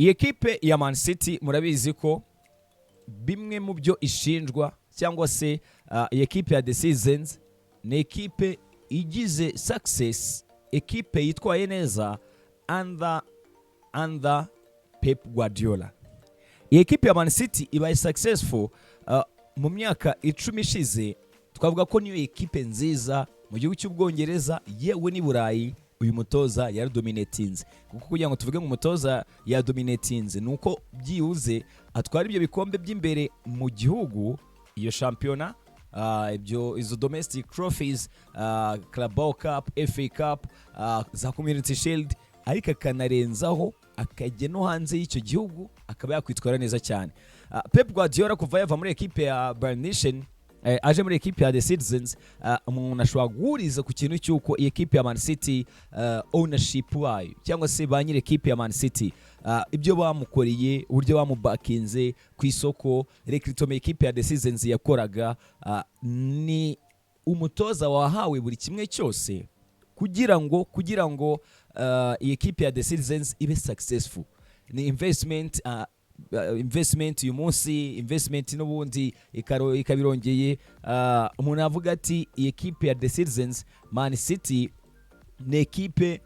Iyi ekipe ya Man City, murabizi ko bimwe mu byo ishinjwa, cyangwa se iyi ekipe ya The Citizens, ni ekipe igize success, ekipe yitwaye neza under Pep Guardiola. Iyi ekipe ya Man City ibaye successful mu myaka 10 ishize. Twavuga ko niyo ekipe nziza mu gihugu cy'Ubwongereza, yewe n'i Burayi. Uyu mutoza yaradominatinze, kuko kugira ngo tuvuge ngo umutoza yadominatinze ni uko byibuze atwara ibyo bikombe by'imbere mu gihugu, iyo shampiyona, ibyo izo domestic trophies, Carabao Cup, FA Cup, za Community Shield, ariko akanarenzaho akajya no hanze y'icyo gihugu akaba yakwitwara neza cyane. Pep Guardiola, kuva yava muri ekipe ya Bayern Munich aje muri ekipe ya The Citizens, umuntu ashobora guhuriza ku kintu cy'uko iyi ekipe ya Man City, ownership wayo cyangwa se ba nyiri ekipe ya Man City, ibyo bamukoreye, uburyo bamubakinze ku isoko, recruitment ekipe ya The Citizens yakoraga, ni umutoza wahawe buri kimwe cyose kugira ngo iyi ekipe ya The Citizens ibe successful. Ni investment uyu munsi, investment n'ubundi ikabirongeye. Umuntu avuga ati iyi ekipe ya The Citizens, Man City, ni ekipe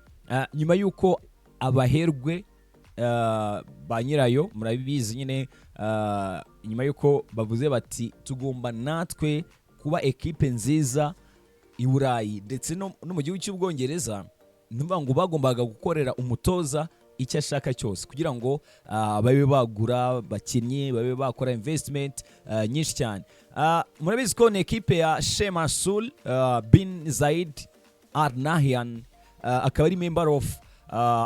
nyuma y'uko abaherwe ba nyirayo, murabizi nyine, nyuma y'uko bavuze bati tugomba natwe kuba ekipe nziza i Burayi ndetse no mu gihugu cy'Ubwongereza, ni ukuvuga ngo bagombaga gukorera umutoza icyo ashaka cyose kugira ngo babe bagura abakinnyi, babe bakora investment nyinshi cyane. Murabizi ko ni ekipe ya Sheikh Mansour bin Zayed Al Nahyan, akaba ari member of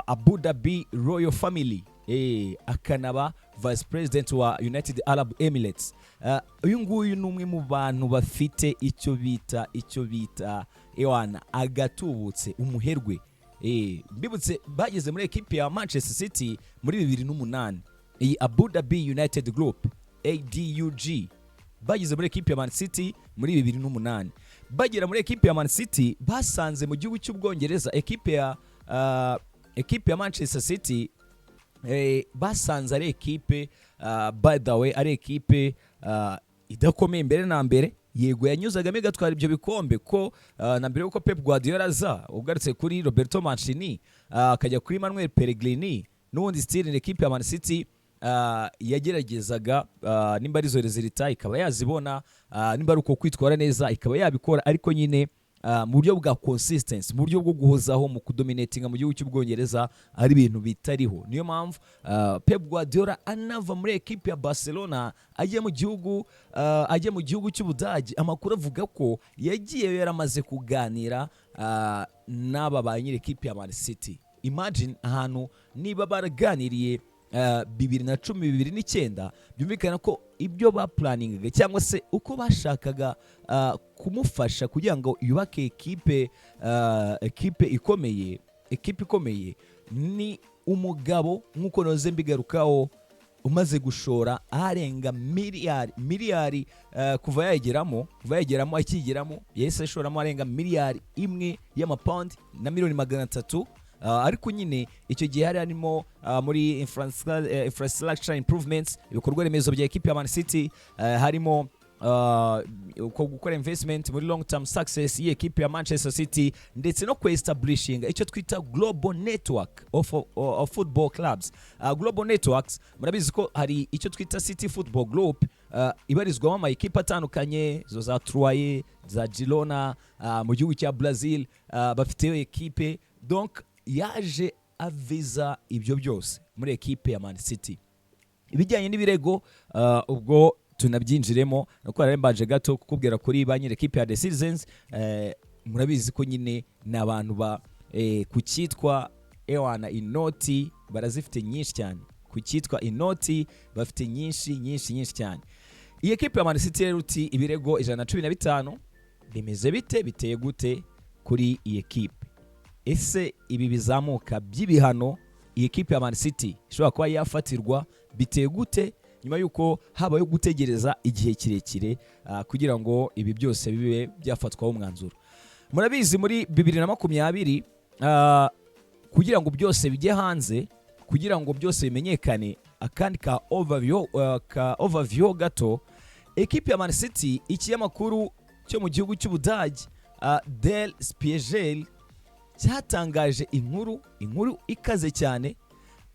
Abu Dhabi Royal Family, akanaba vice president wa United Arab Emirates. Uyu nguyu ni umwe mu bantu bafite icyo bita ewana agatubutse, umuherwe. Mbibutse, bageze muri ekipe ya Manchester City muri 2008. Iyi Abu Dhabi United Group, ADUG, bageze muri ekipe ya Man City muri 2008. Bagera muri ekipe ya Man City, basanze mu gihugu cy'Ubwongereza ekipe ya Manchester City, basanze ari ekipe, by the way, ari ekipe idakomeye mbere na mbere. Yego, yanyuzagamo igatwara ibyo bikombe ko na mbere yuko Pep Guardiola aza, ugarutse kuri Roberto Mancini, akajya kuri Manuel Pellegrini, n'ubundi still ni ekipe ya Man City yageragezaga, nimba ari izo résultats ikaba yazibona, nimba ari uko kwitwara neza ikaba yabikora, ariko nyine mu buryo bwa consistency, mu buryo bwo guhozaho mu kudominatinga mu gihugu cy'Ubwongereza, ari ibintu bitariho. Niyo mpamvu Pep Guardiola anava muri ekipe ya Barcelona ajya mu gihugu cy'Ubudage, amakuru avuga ko yagiye yaramaze kuganira n'aba ba nyiri ekipe ya Man City. Imagine ahantu niba baraganiriye 2010, 2009, byumvikana ko ibyo baplaningaga cyangwa se uko bashakaga kumufasha kugira ngo yubake ekipe ikomeye. Ni umugabo, nk'uko noze mbigarukaho, umaze gushora arenga miliyari kuva yayigeramo, akigeramo yahise ashoramo arenga miliyari 1 y'amapawundi na miliyoni 300. Ariko nyine icyo gihe hari harimo muri infrastructure improvements, ibikorwa remezo bya ekipe ya Man City, harimo uko gukora investment muri long term success y'ikipe ya Manchester City, ndetse no kuestablishinga icyo twita global network of football clubs. Global networks, murabizi ko hari icyo twita City Football Group, ibarizwamo ama ekipe atandukanye, zo za Troyes, za Girona, mu gihugu cya Brazil bafiteyo ekipe. Donc yaje aviza ibyo byose muri ekipe ya Man City. Ibijyanye n'ibirego, ubwo tunabyinjiremo, nuko nari mbanje gato kukubwira kuri ba nyiri ekipe ya The Citizens. Murabizi ko nyine ni abantu ba ku cyitwa ewana inoti barazifite nyinshi cyane, ku cyitwa inoti bafite nyinshi nyinshi nyinshi cyane. Iyi ekipe ya Man City rero, uti ibirego 115 bimeze bite, biteye gute kuri iyi ekipe? Ese ibi bizamuka by'ibihano iyi ekipe ya Man City ishobora kuba yafatirwa biteye gute, nyuma y'uko habayeho gutegereza igihe kirekire kugira ngo ibi byose bibe byafatwaho umwanzuro? Murabizi, muri 2020, kugira ngo byose bijye hanze, Kugira ngo byose bimenyekane, akandi ka overview gato, ekipe ya Man City, ikinyamakuru cyo mu gihugu cy'Ubudage, Der Spiegel, cyatangaje inkuru ikaze cyane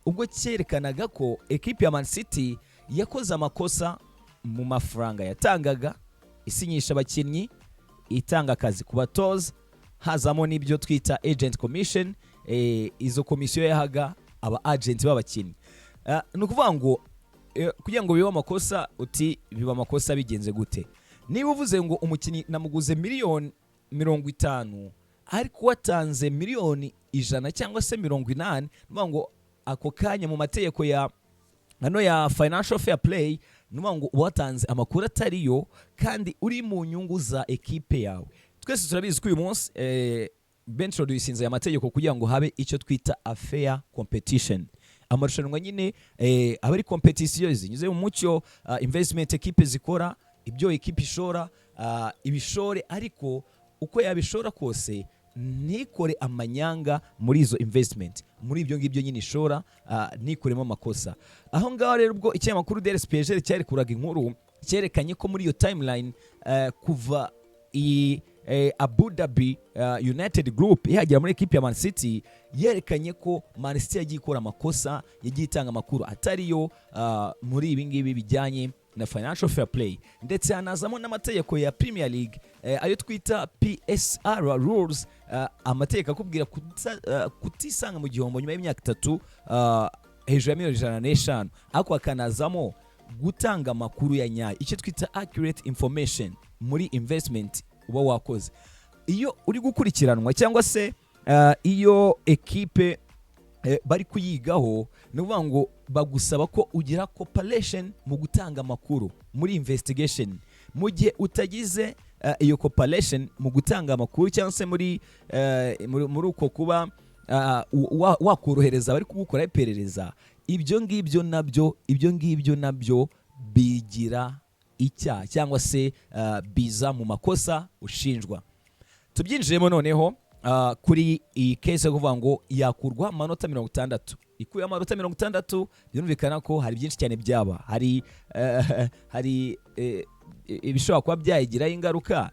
ubwo cyerekanaga ko ekipe ya Man City yakoze amakosa mu mafaranga yatangaga isinyisha abakinnyi, itanga akazi ku batoza, hazamo n'ibyo twita agent commission, izo komisiyo yahaga aba agent b'abakinnyi. Ni ukuvuga ngo kugira ngo bibe amakosa, uti biba amakosa bigenze gute? Niba uvuze ngo umukinnyi namuguze miliyoni 50, ariko watanze miliyoni 100 cyangwa se 80, ni ukuvuga ngo ako kanya mu mategeko ya hano ya financial fair play, ni ukuvuga ngo watanze amakuru atariyo kandi uri mu nyungu za ekipe yawe. Twese turabizi ko uyu munsi baintroducinze aya mategeko kugira ngo habe icyo twita a fair competition, amarushanwa nyine aba ari competition zinyuze mu mucyo, investment ekipe zikora, ibyo ekipe ishora, ibishore, ariko uko yabishora kose ntikore amanyanga muri izo investment, muri ibyo ngibyo nyine ishora, ntikoremo amakosa. Aho ngaho rero, ubwo ikinyamakuru Der Spiegel cyarekuraga inkuru, cyerekanye ko muri iyo timeline, kuva iyi Abu Dhabi United Group ihagera muri ekipe ya Man City, yerekanye ko Man City yagiye ikora amakosa, yagiye itanga amakuru atariyo muri ibi ngibi bijyanye na financial fair play, ndetse hanazamo n'amategeko ya Premier League, ayo twita PSR rules, amategeko akubwira kutisanga mu gihombo nyuma y'imyaka 3 hejuru ya miliyoni 105, ariko hakanazamo gutanga amakuru ya nyayo, icyo twita accurate information muri investment uba wakoze. Iyo uri gukurikiranwa cyangwa se iyo ekipe bari kuyigaho, ni ukuvuga ngo bagusaba ko ugira cooperation mu gutanga amakuru muri investigation. Mu gihe utagize iyo cooperation mu gutanga amakuru cyangwa se muri uko kuba wakorohereza abari kugukora iperereza, ibyo ngibyo nabyo bigira icyaha cyangwa se biza mu makosa ushinjwa. Tubyinjiyemo noneho kuri iyi case yo kuvuga ngo yakurwa amanota 60. Ikuye amanota 60, birumvikana ko hari byinshi cyane byaba, hari ibishobora kuba byayigiraho ingaruka,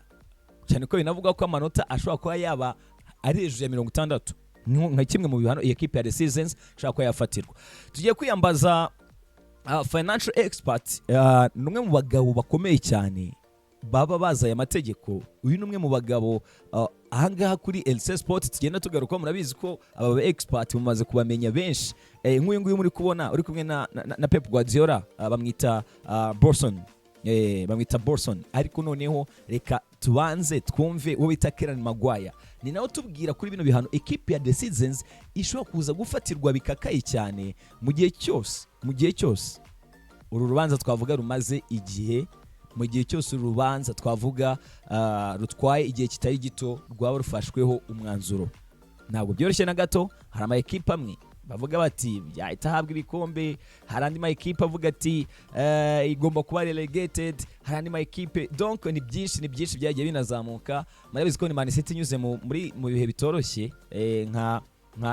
cyane ko binavuga ko amanota ashobora kuba yaba ari hejuru ya 60, nka kimwe mu bihano iyi ekipe ya The Citizens ishobora kuba yafatirwa. Tugiye kwiyambaza financial expert, ni umwe mu bagabo bakomeye cyane baba bazi aya mategeko. Uyu ni umwe mu bagabo ahangaha kuri LC Sport tugenda tugaruka. Murabizi ko aba ba expert mumaze kubamenya benshi. Nk'uyu nguyu muri kubona uri kumwe na Pep Guardiola, bamwita Borson, bamwita Borson. Ariko noneho reka tubanze twumve uwo bita Kieran Maguire, ni nawe tubwira kuri bino bihano ekipe ya The Citizens ishobora kuza gufatirwa bikakaye cyane mu gihe cyose uru rubanza twavuga rumaze igihe, mu gihe cyose uru rubanza twavuga rutwaye igihe kitari gito rwaba rufashweho umwanzuro. Ntabwo byoroshye na gato. Hari ama ekipe amwe bavuga bati yahita ahabwa ibikombe, hari andi ma ekipe avuga ati igomba kuba relegated, hari andi ma ekipe, donc ni byinshi, ni byinshi byagiye binazamuka. Murabizi ko ni Man City inyuze mu bihe bitoroshye, nka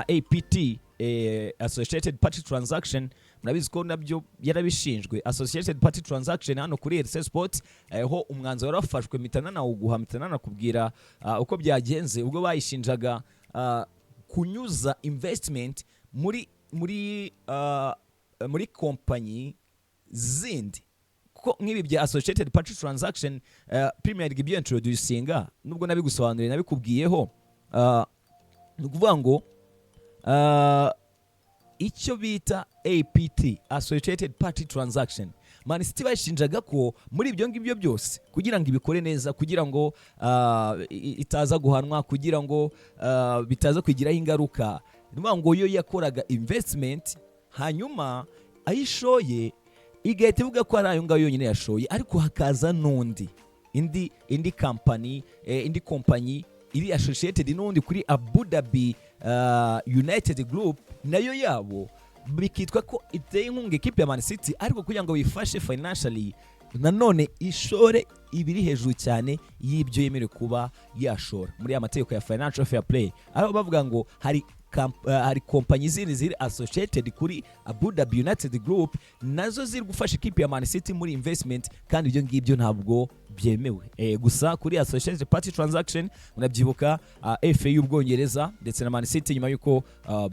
APT, Associated Party Transaction. Murabizi ko nabyo yarabishinjwe, Associated Party Transaction. Hano kuri RC Sport ho umwanzuro warafashwe, mpita nanawuguha, mpita nanakubwira uko byagenze ubwo bayishinjaga kunyuza investment muri kompanyi zindi, kuko nk'ibi bya Associated Party Transaction, Premier League ibyo introducinga, nubwo nabigusobanuriye, nabikubwiyeho, ni ukuvuga ngo icyo bita APT, Associated Party Transaction, Man City bayishinjaga ko muri ibyo ngibyo byose, kugira ngo ibikore neza, kugira ngo itaza guhanwa, kugira ngo bitaza kwigiraho ingaruka, ni ukuvuga ngo yo yakoraga investment, hanyuma ayishoye igahita ivuga ko ari ayo ngayo yonyine yashoye, ariko hakaza n'undi indi company, indi kompanyi iri associated n'undi kuri Abu Dhabi United Group, nayo yabo bikitwa ko iteye inkunga ekipe ya Man City, ariko kugira ngo bifashe financially nanone ishore ibiri hejuru cyane y'ibyo yemerewe kuba yashora muri ya mategeko ya financial fair play, aho bavuga ngo hari hari kompanyi zindi ziri associated kuri Abu Dhabi United Group, nazo ziri gufasha ikipe ya Man City muri investment, kandi ibyo ngibyo ntabwo byemewe. Gusa kuri associated party transaction, murabyibuka, FA y'Ubwongereza ndetse na Man City, nyuma y'uko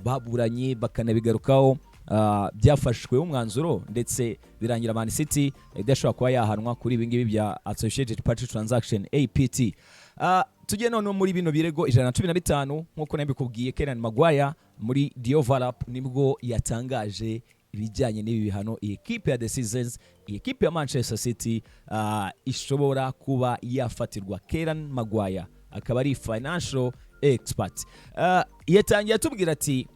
baburanye bakanabigarukaho, byafashwe umwanzuro ndetse birangira Man City idashobora kuba yahanwa kuri ibi ngibi bya associated party transaction, APT. Tujye noneho muri bino birego 115. Nk'uko nabikubwiye, Kieran Maguire muri The Overlap nibwo yatangaje ibijyanye n'ibi bihano iyi ekipe ya The Citizens, iyi ekipe ya Manchester City ishobora kuba yafatirwa. Kieran Maguire akaba ari financial expert. Yatangiye atubwira ati: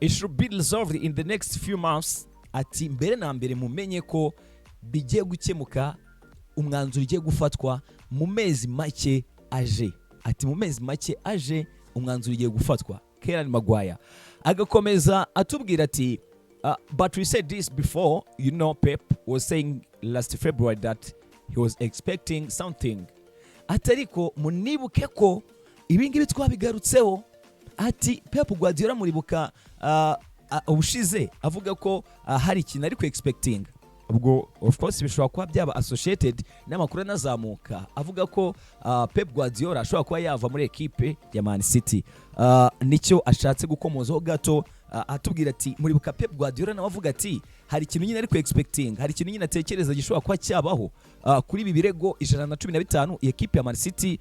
"It should be resolved in the next few months." Ati: "Mbere na mbere mumenye ko bigiye gukemuka, umwanzuro ugiye gufatwa mu mezi make aje." Ati: "Mu mezi make aje umwanzuro ugiye gufatwa." Kieran Maguire agakomeza atubwira ati: "But we said this before, Pep was saying last February that he was expecting something." Ati: "Ariko munibuke ko ibi ngibi twabigarutseho." Ati: "Pep Guardiola muribuka ubushize avuga ko hari ikintu ari ku expecting." Ubwo of course bishobora kuba byaba associated n'amakuru anazamuka avuga ko Pep Guardiola ashobora kuba yava muri ekipe ya Man City. Nicyo ashatse gukomozaho gato, atubwira ati: "Muribuka Pep Guardiola nawe avuga ati hari ikintu nyine ari ku expecting, hari ikintu nyine atekereza gishobora kuba cyabaho kuri ibi birego 115 iyi ekipe ya Man City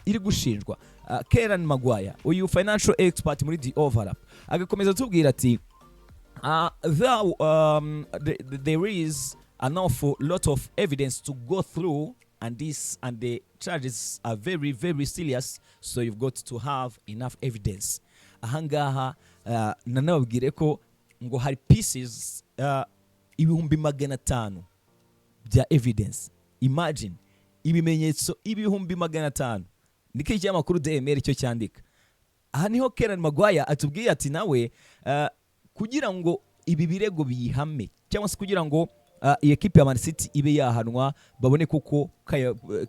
iri gushinjwa." Kieran Maguire, uyu financial expert muri The Overlap, agakomeza atubwira ati: "There is an awful lot of evidence to go through, and this and the charges are very, very serious, so you've got to have enough evidence." Ahangaha nanababwire ko ngo hari pieces 500,000 bya evidence. Imagine, ibimenyetso 500,000, niko ikinyamakuru DMR cyo cyandika. Aha niho Kieran Maguire atubwiye ati nawe kugira ngo ibi birego biyihame, cyangwa se kugira ngo iyi ekipe ya Man City ibe yahanwa, babone koko ko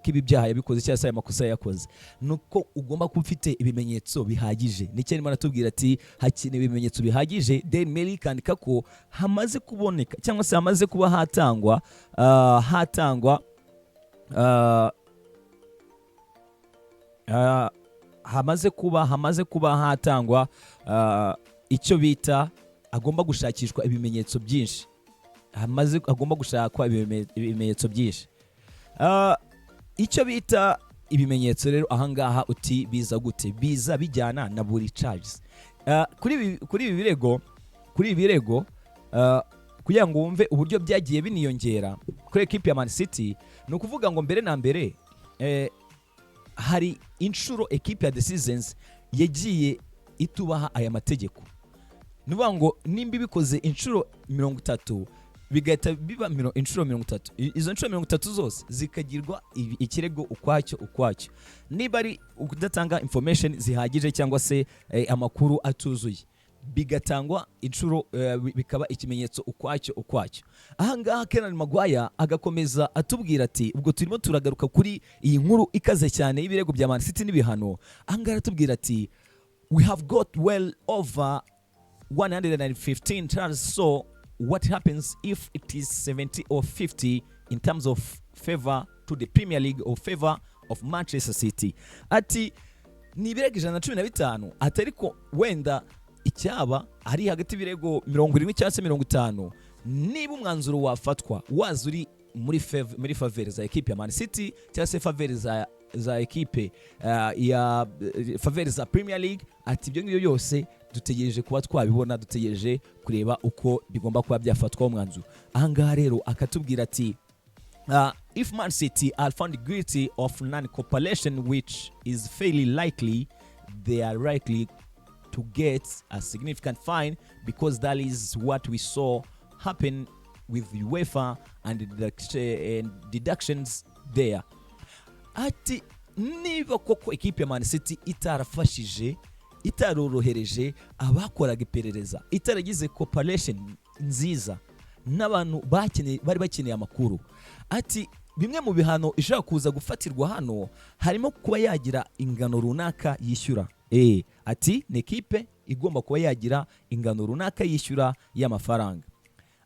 ibi byaha yabikoze cyangwa se aya makosa yakoze, nuko ugomba kuba ufite ibimenyetso bihagije. Nicyo arimo aratubwira ati hakenewe ibimenyetso bihagije. Daily Mail ikandika ko hamaze kuboneka cyangwa se hamaze kuba hatangwa hamaze kuba hatangwa icyo bita agomba gushakishwa ibimenyetso byinshi, hamaze agomba gushakwa ibimenyetso byinshi. Icyo bita ibimenyetso rero ahangaha uti biza gute? Biza bijyana na buri charges. Kuri ibi birego, kugira ngo wumve uburyo byagiye biniyongera kuri ekipi ya Man City, ni ukuvuga ngo mbere na mbere hari inshuro ekipi ya The Citizens yagiye itubaha aya mategeko. Ni ukuvuga ngo nimba ibikoze inshuro 30, bigahita biba inshuro 30, izo nshuro 30 zose zikagirwa ikirego ukwacyo ukwacyo. Niba ari ukudatanga information zihagije cyangwa se amakuru atuzuye, bigatangwa inshuro bikaba ikimenyetso ukwacyo ukwacyo. Ahangaha Kieran Maguire agakomeza atubwira ati, ubwo turimo turagaruka kuri iyi nkuru ikaze cyane y'ibirego bya Man City n'ibihano, ahangaha aratubwira ati: "We have got well over 115 charges, so what happens if it is 70 or 50 in terms of favor to the Premier League or favor of Manchester City?" Ati: "Ni ibirego 115," ati: "ariko wenda icyaba ari hagati y'ibirego 70 cyangwa se 50, niba umwanzuro wafatwa waza uri muri faveur za ekipe ya Man City cyangwa se faveur za ekipe ya faveur za Premier League." Ati: "Ibyo ngibyo byose dutegereje kuba twabibona, dutegereje kureba uko bigomba kuba byafatwaho umwanzuro." Ahangaha rero akatubwira ati: "If Man City are found guilty of non-cooperation, which is fairly likely, they are likely to get a significant fine because that is what we saw happen with UEFA and deductions there." Ati: "Niba koko ekipe ya Man City itarafashije, itarorohereje abakoraga iperereza, itaragize cooperation nziza n'abantu bari bakeneye amakuru," ati: "bimwe mu bihano ishobora kuza gufatirwa hano harimo kuba yagira ingano runaka yishyura." Ati ni ekipe Igomba kuba yagira ingano runaka yishyura y'amafaranga.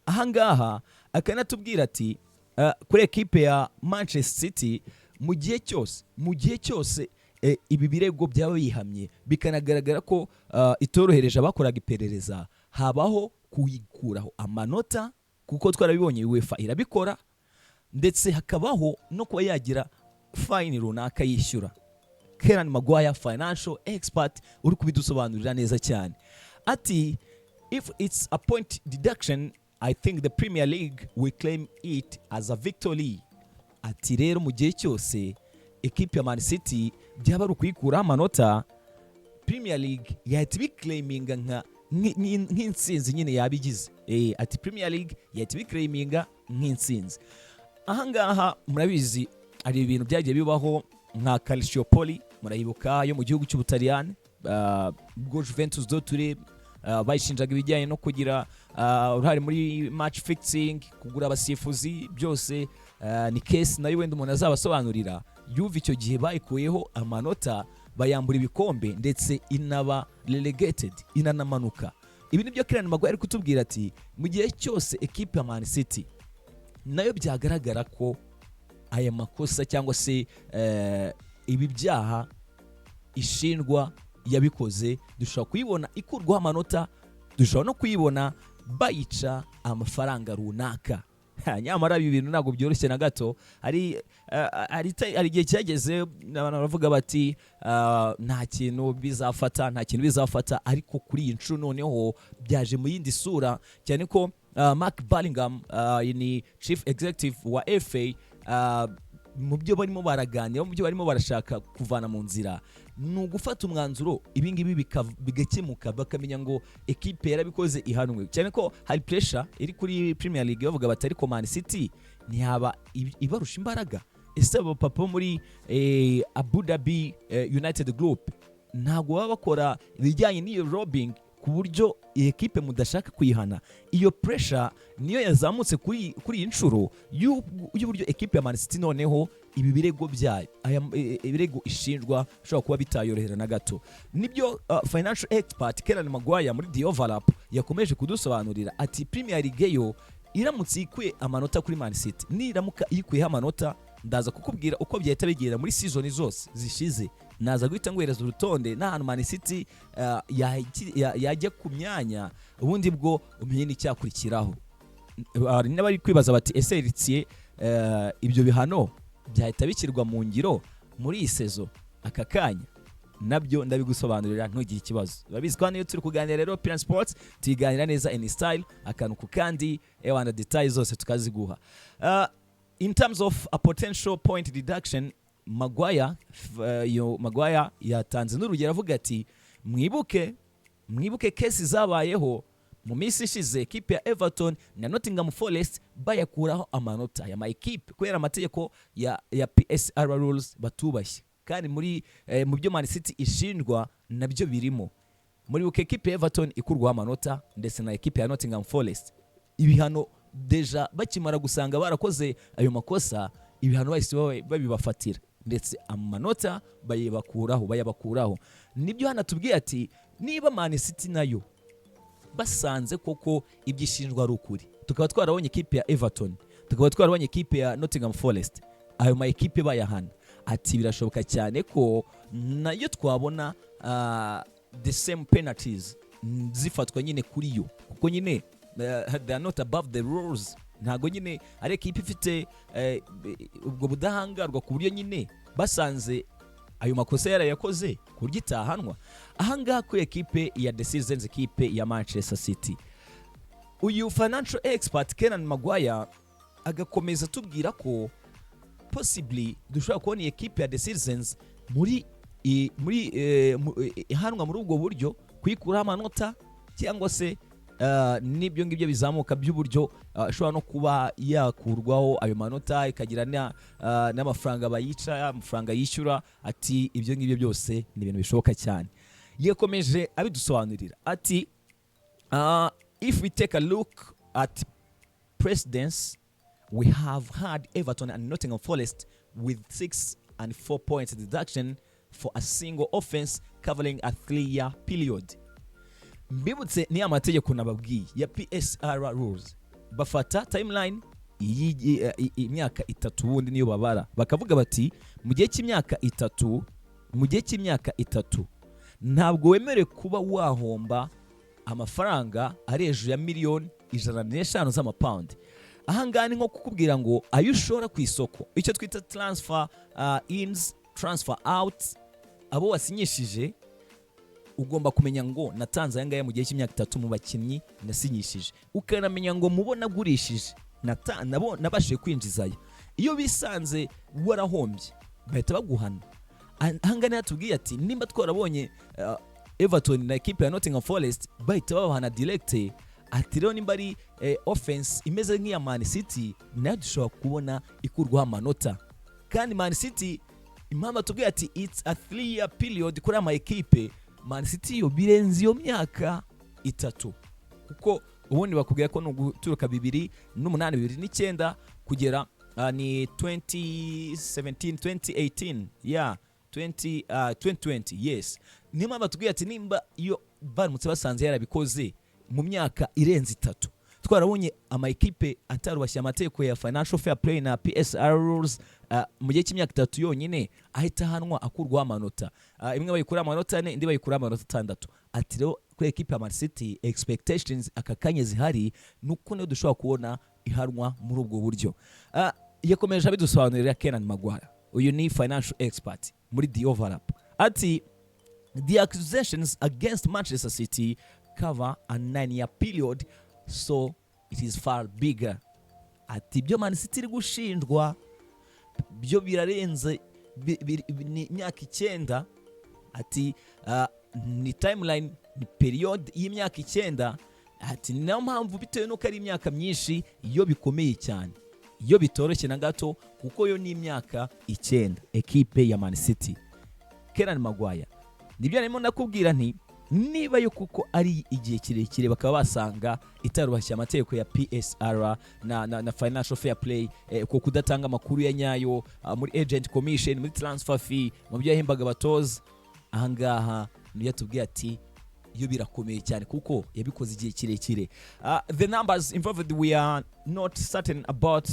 Ahangaha akanatubwira ati kuri ekipe ya Manchester City, mu gihe cyose ibi birego byaba bihamye, bikanagaragara ko itorohereje abakoraga iperereza, habaho kuyikuraho amanota, kuko twarabibonye UEFA irabikora, ndetse hakabaho no kuba yagira fine runaka yishyura. Kieran Maguire, financial expert, uri kubidusobanurira neza cyane, ati: "If it's a point deduction, I think the Premier League will claim it as a victory." Ati rero mu gihe cyose ekipe ya Man City byaba ari ukuyikuraho amanota, Premier League yahita ibiclaiminga nk'intsinzi nyine yabigize. Ati Premier League yahita ibiclaiminga nk'intsinzi. Ahangaha murabizi hari ibintu byagiye bibaho nka Calciopoli, murayibuka, yo mu gihugu cy'Ubutaliyani, ubwo Juventus de Turin bayishinjaga ibijyanye no kugira uruhare muri match fixing, kugura abasifuzi, byose. Ni case nayo wenda umuntu azabasobanurira. Juve icyo gihe bayikuyeho amanota, bayambura ibikombe, ndetse inaba relegated, inanamanuka. Ibi nibyo Kieran Maguire ari kutubwira, ati mu gihe cyose ekipe ya Man City nayo byagaragara ko aya makosa cyangwa se ibi byaha ishinjwa yabikoze, dushobora kuyibona ikurwaho amanota, dushobora no kuyibona bayica amafaranga runaka. Ha, nyamara ibi bintu ntabwo byoroshye na gato. Hari igihe cyageze abantu baravuga bati: "Ah, nta kintu bizafata, nta kintu bizafata." Ariko kuri iyi nshuro noneho byaje mu yindi sura, cyane ko Mark Bullingham, ni chief executive wa FA, mu byo barimo baraganira, mu byo barimo barashaka kuvana mu nzira, ni ugufata umwanzuro ibi ngibi bigakemuka, bakamenya ngo ekipe yarabikoze ihanwe, cyane ko hari pressure iri kuri Premier League, bavuga bati: "Ariko Man City ntiyaba ibarusha imbaraga? Ese abo papa bo muri Abu Dhabi United Group ntabwo baba bakora ibijyanye n'iyo lobbying ku buryo iyi ekipe mudashaka kuyihana?" Iyo pressure niyo yazamutse kuri iyi nshuro y'uburyo ekipe ya Man City noneho ibi birego byayo, aya ibirego ishinjwa bishobora kuba bitayorohera na gato. Nibyo financial expert Kieran Maguire muri The Overlap yakomeje kudusobanurira, ati Premier League yo iramutse ikuye amanota kuri Man City, niramuka iyikuyeho amanota, ndaza kukubwira uko byahita bigenda muri season zose zishize. Naza guhita nguhereza urutonde n'ahantu Man City yajya ku myanya, ubundi bwo umenye n'icyakurikiraho. Hari n'abari kwibaza bati: "Ese Eritiye, ibyo bihano byahita bishyirwa mu ngiro muri iyi saison aka kanya?" Nabyo ndabigusobanurira, ntugire ikibazo. Urabizi ko hano iyo turi kuganira rero Piran Sports tuyiganira neza in style, akantu ku kandi, ewana, details zose tukaziguha. In terms of a potential point deduction, Maguire, yo Maguire yatanze n'urugero, avuga ati: Mwibuke case zabayeho mu minsi ishize, ekipe ya Everton na Nottingham Forest bayakuraho amanota aya ma ekipe kubera amategeko ya PSR rules batubashye." Kandi mu byo Man City ishinjwa nabyo birimo. Muribuka ekipe ya Everton ikurwaho amanota, ndetse na ekipe ya Nottingham Forest. Ibihano déjà bakimara gusanga barakoze ayo makosa, ibihano bahise babibafatira, ndetse amanota bayabakuraho. Nibyo hano atubwiye, ati niba Man City nayo basanze koko ibyo ishinjwa ari ukuri, tukaba twarabonye ekipe ya Everton, tukaba twarabonye ekipe ya Nottingham Forest, ayo ma ekipe bayahana, ati birashoboka cyane ko nayo twabona the same penalties zifatwa nyine kuri yo, kuko nyine they are not above the rules. Ntabwo nyine ari ekipe ifite ubwo budahangarwa ku buryo nyine basanze ayo makosa yarayakoze ku buryo itahanwa. Ahangaha kuri ekipe ya The Citizens, ekipe ya Manchester City, uyu financial expert Kieran Maguire agakomeza atubwira ko possibly dushobora kubona iyi ekipe ya The Citizens muri ihanwa muri ubwo buryo, kuyikuraho amanota, cyangwa se n'ibyo ngibyo bizamuka by'uburyo ishobora no kuba yakurwaho ayo manota, ikagira n'amafaranga bayica, amafaranga yishyura. Ati ibyo ngibyo byose ni ibintu bishoboka cyane. Yakomeje abidusobanurira ati: "If we take a look at precedence, we have had Everton and Nottingham Forest with 6 and 4 points deduction for a single offense covering a 3-year period." Mbibutse, ni amategeko nababwiye ya PSR rules. Bafata timeline imyaka 3, ubundi niyo babara, bakavuga bati mu gihe cy'imyaka 3, mu gihe cy'imyaka 3 ntabwo wemerewe kuba wahomba amafaranga ari hejuru ya miliyoni 105 z'amapawundi. Ahangaha ni nko kukubwira ngo ayo ushora ku isoko, icyo twita transfer ins, transfer out, abo wasinyishije, ugomba kumenya ngo natanze aya ngaya mu gihe cy'imyaka 3 mu bakinnyi nasinyishije, ukanamenya ngo mubo nagurishije nabo nabashije kwinjiza aya. Iyo bisanze warahombye, bahita baguhana. Ahangaha yatubwiye ati nimba twarabonye Everton na ekipe ya Nottingham Forest bahita babahana direct, ati rero nimba ari offense imeze nk'iya Man City, nayo dushobora kubona ikurwaho amanota. Kandi Man City, impamvu atubwiye ati it's a 3 year period kuri ama ekipe, Man City yo birenze iyo myaka 3, kuko ubundi bakubwira ko ni uguturuka 2008, 2009 kugera ni 2017, 2018, yeah, 20, 2020, yes. Niyo mpamvu batubwiye ati nimba iyo baramutse basanze yarabikoze mu myaka irenze 3, twarabonye ama ekipe atarubashye amategeko ya financial fair play na PSR rules, mu gihe cy'imyaka 3 yonyine ahita ahanwa, akurwaho amanota, imwe bayikura amanota 4, indi bayikura amanota 6. Ati rero kuri ekipe ya Man City, expectations aka kanya zihari ni uko niyo dushobora kubona ihanwa muri ubwo buryo. Yakomeje abidusobanurira Kenan Maguire, uyu ni financial expert muri The Overlap, ati the accusations against Manchester City cover a 9 year period, so it is far bigger. Ati ibyo Man City iri gushinjwa byo birarenze, ni imyaka 9. Ati ni timeline, ni period y'imyaka 9. Ati ni nayo mpamvu, bitewe n'uko ari imyaka myinshi, iyo bikomeye cyane, iyo bitoroshye na gato, kuko yo ni imyaka 9 ekipe ya Man City. Kenan Maguire, nibyo narimo nakubwira nti niba yo kuko ari igihe kirekire, bakaba basanga itarubashye amategeko ya PSR na financial fair play, ko kudatanga amakuru ya nyayo muri agent commission, muri transfer fee, mu byo yahembaga abatoza, ahangaha niyo yatubwiye ati iyo birakomeye cyane kuko yabikoze igihe kirekire. The numbers involved we are not certain about,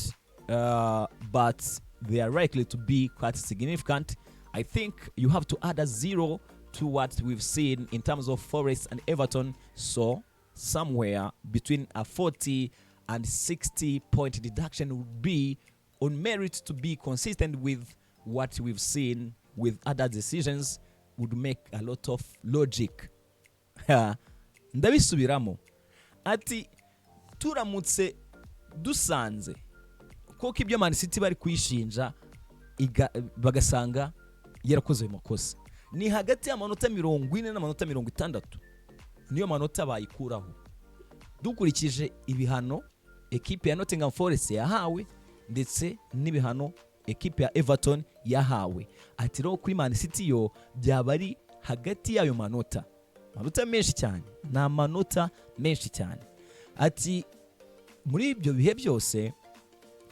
but they are likely to be quite significant. I think you have to add a zero to what we've seen in terms of Forest and Everton, so somewhere between a 40 and 60 point deduction would be on merit to be consistent with what we've seen with other decisions, would make a lot of logic. Ndabisubiramo, ati turamutse dusanze koko ibyo Man City bari kuyishinja, bagasanga yarakoze ayo makosa, ni hagati y'amanota 40 n'amanota 60 niyo manota bayikuraho, dukurikije ibihano ekipe ya Nottingham Forest yahawe ndetse n'ibihano ekipe ya Everton yahawe. Ati rero kuri Man City yo byaba ari hagati y'ayo manota menshi cyane, ni amanota menshi cyane. Ati muri ibyo bihe byose,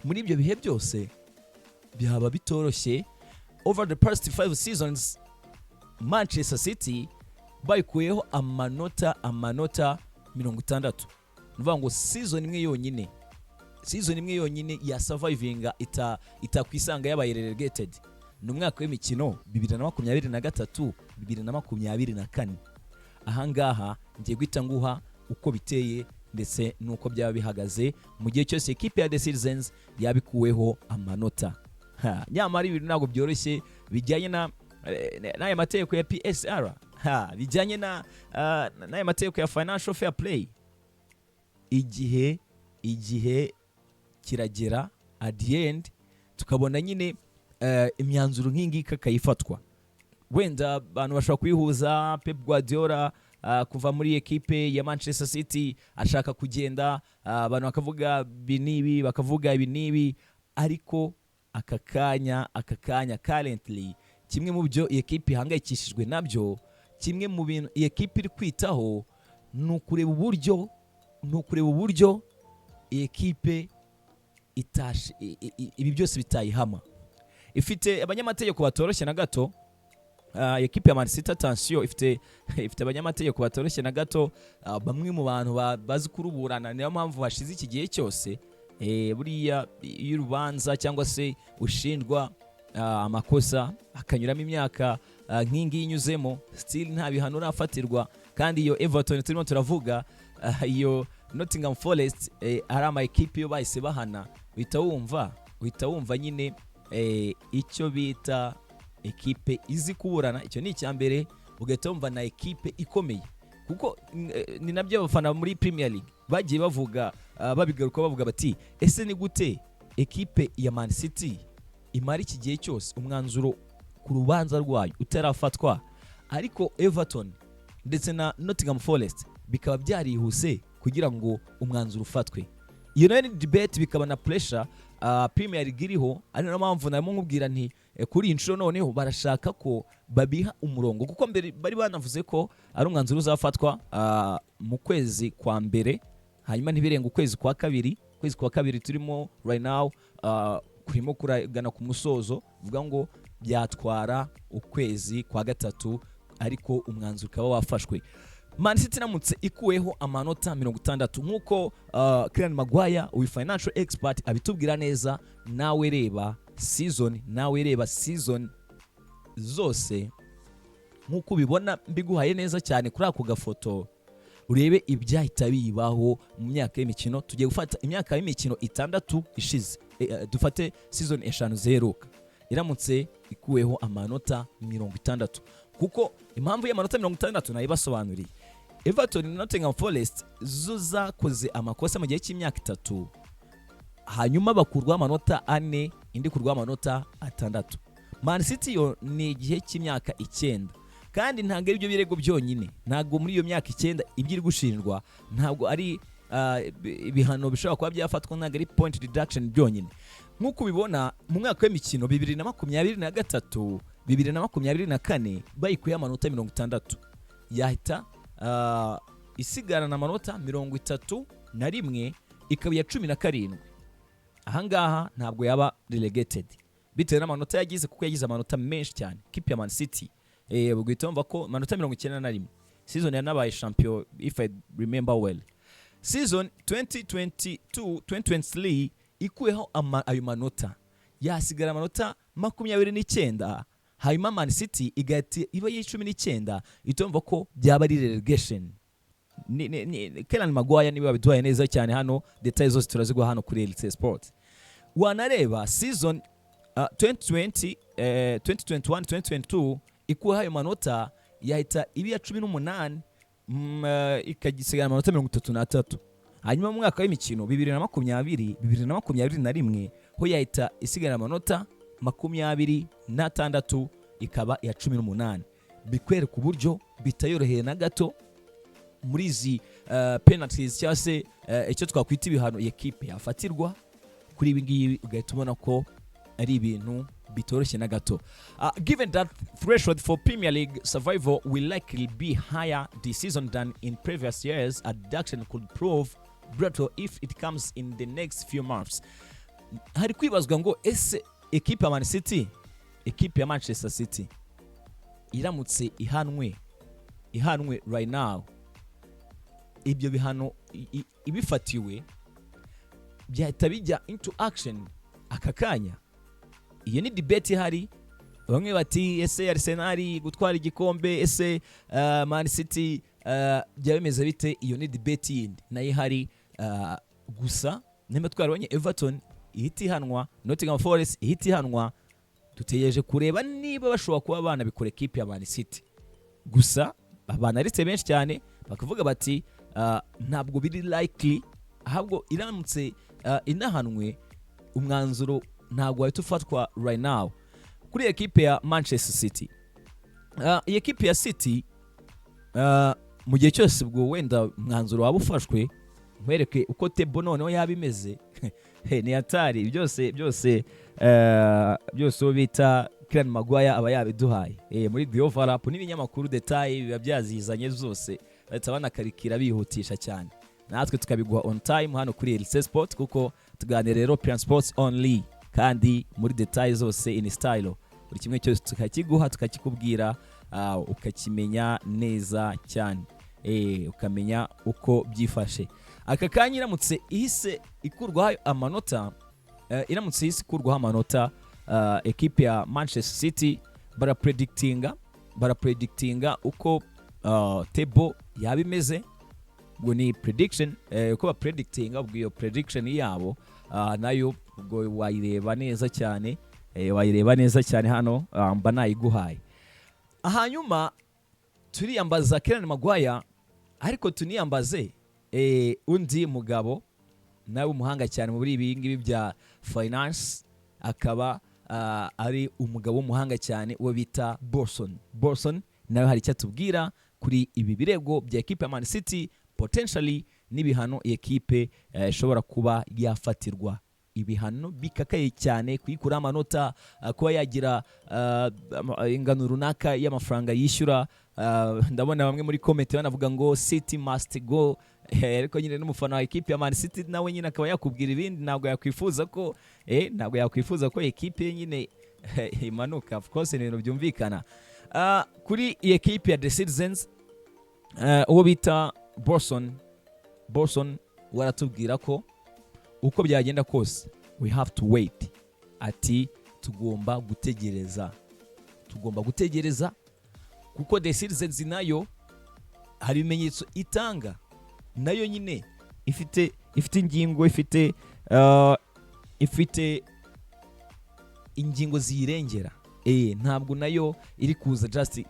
muri ibyo bihe byose byaba bitoroshye. Over the past 5 seasons, Manchester City bayikuyeho amanota 60. Ni ukuvuga ngo season imwe yonyine, season imwe yonyine ya survivinga itakwisanga yabaye relegated ni umwaka w'imikino 2023, 2024. Ahangaha ngiye guhita nguha uko biteye ndetse n'uko byaba bihagaze mu gihe cyose ekipe ya The Citizens yabikuweho amanota. Ha, nyamara ibintu ntabwo byoroshye bijyanye na n'aya mategeko ya PSR, ha, bijyanye na n'aya mategeko ya financial fair play. Igihe kiragera, at the end tukabona nyine imyanzuro nk'iyi ngiyi ikayifatwa. Wenda abantu bashobora kuyihuza Pep Guardiola kuva muri ekipe ya Manchester City, ashaka kugenda, abantu bakavuga ibi n'ibi, bakavuga ibi n'ibi, ariko aka kanya currently, kimwe mu byo iyi ekipe ihangayikishijwe nabyo, kimwe mu bintu iyi ekipe iri kwitaho, ni ukureba uburyo iyi ekipe ibi byose bitayihama. Ifite abanyamategeko batoroshye na gato. Ekipe ya Man City, attention, ifite abanyamategeko batoroshye na gato, bamwe mu bantu bazi kuruburana. Niyo mpamvu hashize iki gihe cyose. Buriya iyo urubanza cyangwa se ushinjwa amakosa akanyuramo imyaka nk'iyi ngiyi inyuzemo, still nta bihano urafatirwa. Kandi iyo Everton turimo turavuga, iyo Nottingham Forest, ari ama ekipe yo bahise bahana, uhita wumva nyine icyo bita ekipe izi kuburana. Icyo ni icya mbere. Ugahita wumva na ekipe ikomeye, kuko ni nabyo abafana muri Premier League bagiye bavuga, babigaruka bavuga bati: "Ese ni gute ekipe ya Man City imara iki gihe cyose umwanzuro ku rubanza rwayo utarafatwa, ariko Everton ndetse na Nottingham Forest bikaba byarihuse kugira ngo umwanzuro ufatwe?" Iyo nayo ni debate, bikaba na pressure Premier League iriho. Ari nayo mpamvu narimo nkubwira nti kuri iyi nshuro noneho barashaka ko babiha umurongo, kuko mbere bari banavuze ko ari umwanzuro uzafatwa mu kwezi kwa mbere, hanyuma ntibirenga ukwezi kwa kabiri. Ukwezi kwa kabiri turimo right now kurimo kuragana ku musozo, uvuga ngo byatwara ukwezi kwa gatatu, ariko umwanzuro ukaba wafashwe. Man City iramutse ikuweho amanota 60, nk'uko Kieran Maguire, uyu financial expert, abitubwira neza, nawe reba season zose nk'uko ubibona mbiguhaye neza cyane kuri ako gafoto, urebe ibyahita bibaho mu myaka y'imikino. Tugiye gufata imyaka y'imikino 6 ishize, dufate season 5 ziheruka. Iramutse ikuweho amanota 60, kuko impamvu y'amanota 60 nayibasobanuriye, Everton na Nottingham Forest zo zakoze amakosa mu gihe cy'imyaka 3, hanyuma bakurwaho amanota 4, indi ikurwaho amanota 6. Man City yo ni igihe cy'imyaka 9, kandi ntabwo ari byo birego byonyine. Ntabwo muri iyo myaka 9 ibyo iri gushinjwa ntabwo ari ibihano bishobora kuba byafatwa, ntabwo ari point deduction byonyine. Nk'uko ubibona, mu mwaka w'imikino 2023 2024 bayikuyeho amanota 60, yahita isigarana amanota 31, ikaba iya 17. Ahangaha ntabwo yaba relegated bitewe n'amanota yagize, kuko yagize amanota menshi cyane kipe ya Man City. Ubwo wumva ko amanota 91, season yanabaye champion, if I remember well. Season 2022 2023 ikuyeho ayo manota, yasigara amanota 29, hanyuma Man City igahita iba 19. Ihita wumva ko byaba ari relegation. Ni Kieran Maguire niwe wabiduhaye neza cyane hano, details zose turaziguha hano kuri LC Sports. Wanareba season 2020 2021 2022, ikuyeho ayo manota yahita iba iya 18, ikagisigara amanota 33. Hanyuma mu mwaka w'imikino 2020 2021 ho yahita isigara amanota 26, ikaba iya 18. Bikwereka uburyo bitayoroheye na gato muri izi penalties cyangwa se icyo twakwita ibihano iyi ekipe yafatirwa kuri ibi ngibi, ugahita ubona ko ari ibintu bitoroshye na gato. Given that threshold for Premier League survival will likely be higher this season than in previous years, a deduction could prove brutal if it comes in the next few months. Hari kwibazwa ngo ese ekipe ya Man City, ekipe ya Manchester City iramutse ihanwe right now, ibyo bihano ibifatiwe byahita bijya into action aka kanya? Iyo ni debate ihari. Bamwe bati: "Ese Arsenal gutwara igikombe, ese Man City byaba bimeze bite?" Iyo ni debate yindi nayo ihari. Gusa nimba twarabonye Everton ihita ihanwa, Nottingham Forest ihita ihanwa, dutegereje kureba niba bashobora kuba banabikora ekipe ya Man City. Gusa abanalyste benshi cyane bakavuga bati ntabwo biri likely, ahubwo iramutse inahanwe, umwanzuro ntabwo wahita ufatwa right now kuri ekipe ya Manchester City. Iyi ekipe ya City, mu gihe cyose ubwo wenda umwanzuro waba ufashwe, nkwereke uko table noneho yaba imeze. He, ni hatari byose byose, byose uwo bita Kieran Maguire aba yabiduhaye muri The Overlap n'ibinyamakuru, detail biba byazizanye zose, bahita banakarikira bihutisha cyane, natwe tukabiguha on time hano kuri LC Sport, kuko tuganira European Sports only, kandi muri detail zose in style. Buri kimwe cyose tukakiguha, tukakikubwira, ukakimenya neza cyane, ukamenya uko byifashe aka kanya. Iramutse ihise ikurwaho amanota, ekipe ya Manchester City barapredictinga uko table yaba imeze. Ubwo ni prediction, uko bapredictinga. Ubwo iyo prediction yabo nayo ubwo wayireba neza cyane, wayireba neza cyane hano, mba nayiguhaye. Hanyuma turiyambaza Kieran Maguire, ariko tuniyambaze undi mugabo nawe umuhanga cyane muri ibi ngibi bya finance, akaba ari umugabo w'umuhanga cyane, uwo bita Borson. Borson nawe hari icyo atubwira kuri ibi birego bya ekipe ya Man City, potentially n'ibihano iyi ekipe ishobora kuba yafatirwa, ibihano bikakaye cyane, kuyikuraho amanota, kuba yagira ingano runaka y'amafaranga yishyura. Ndabona bamwe muri comment banavuga ngo "City must go". Ariko nyine n'umufana wa ekipe ya Man City nawe nyine akaba yakubwira ibindi. Ntabwo yakwifuza ko ekipe ye nyine imanuka. Of course, ni ibintu byumvikana. Kuri iyi ekipe ya The Citizens, uwo bita Borson waratubwira ko uko byagenda kose we have to wait. Ati tugomba gutegereza, tugomba gutegereza, kuko The Citizens nayo hari ibimenyetso itanga, nayo nyine ifite ingingo, ifite ingingo ziyirengera. Ntabwo nayo iri kuza just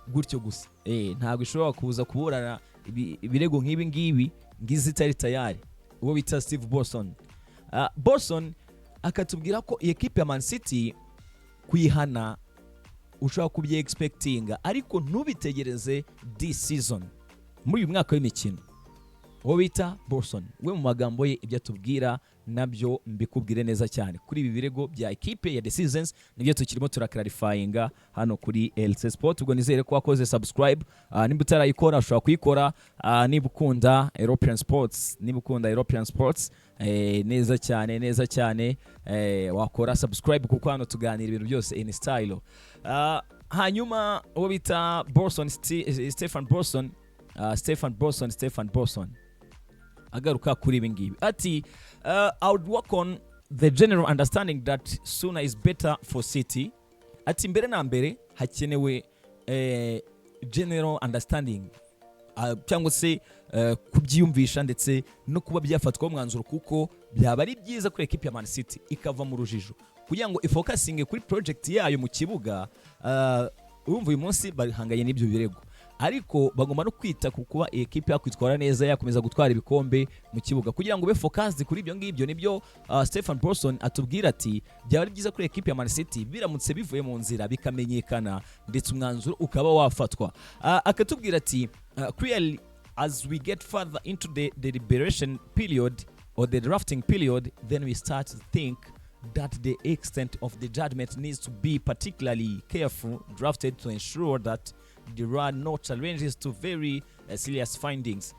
gutyo gusa. Ntabwo ishobora kuza kuburana ibirego nk'ibi ngibi ngizi itari tayari. Uwo bita Steve Borson, Borson akatubwira ko iyi ekipe ya Man City kuyihana ushobora kubye expectinga, ariko ntubitegereze this season, muri uyu mwaka w'imikino. Uwo bita Borson we, mu magambo ye, ibyo atubwira nabyo mbikubwire neza cyane kuri ibi birego bya ekipe ya The Citizens, nibyo tukirimo turaclarifyinga hano kuri LC Sport. Ubwo nizere ko wakoze subscribe. Nimba utarayikora, ushobora kuyikora. Niba ukunda European Sports, niba ukunda European Sports, neza cyane, neza cyane, wakora subscribe, kuko hano tuganira ibintu byose in style. Hanyuma uwo bita Borson, Stefan Borson, Stefan Borson, Stefan Borson agaruka kuri ibi ngibi ati "I would work on the general understanding that sooner is better for City." Ati mbere na mbere hakenewe general understanding, cyangwa se kubyiyumvisha ndetse no kuba byafatwaho umwanzuro, kuko byaba ari byiza kuri ekipi ya Man City ikava mu rujijo kugira ngo ifocusinge kuri project yayo mu kibuga. Urumva uyu munsi bahanganye n'ibyo birego, ariko bagomba no kwita ku kuba iyi ekipe yakwitwara neza, yakomeza gutwara ibikombe mu kibuga, kugira ngo ube focused kuri ibyo ngibyo. Nibyo Stefan Borson atubwira, ati byaba ari byiza kuri ekipe ya Man City biramutse bivuye mu nzira, bikamenyekana, ndetse umwanzuro ukaba wafatwa. Akatubwira ati "Clearly, as we get further into the deliberation period or the drafting period, then we start to think that the extent of the judgment needs to be particularly careful drafted to ensure that there are no challenges to very serious findings."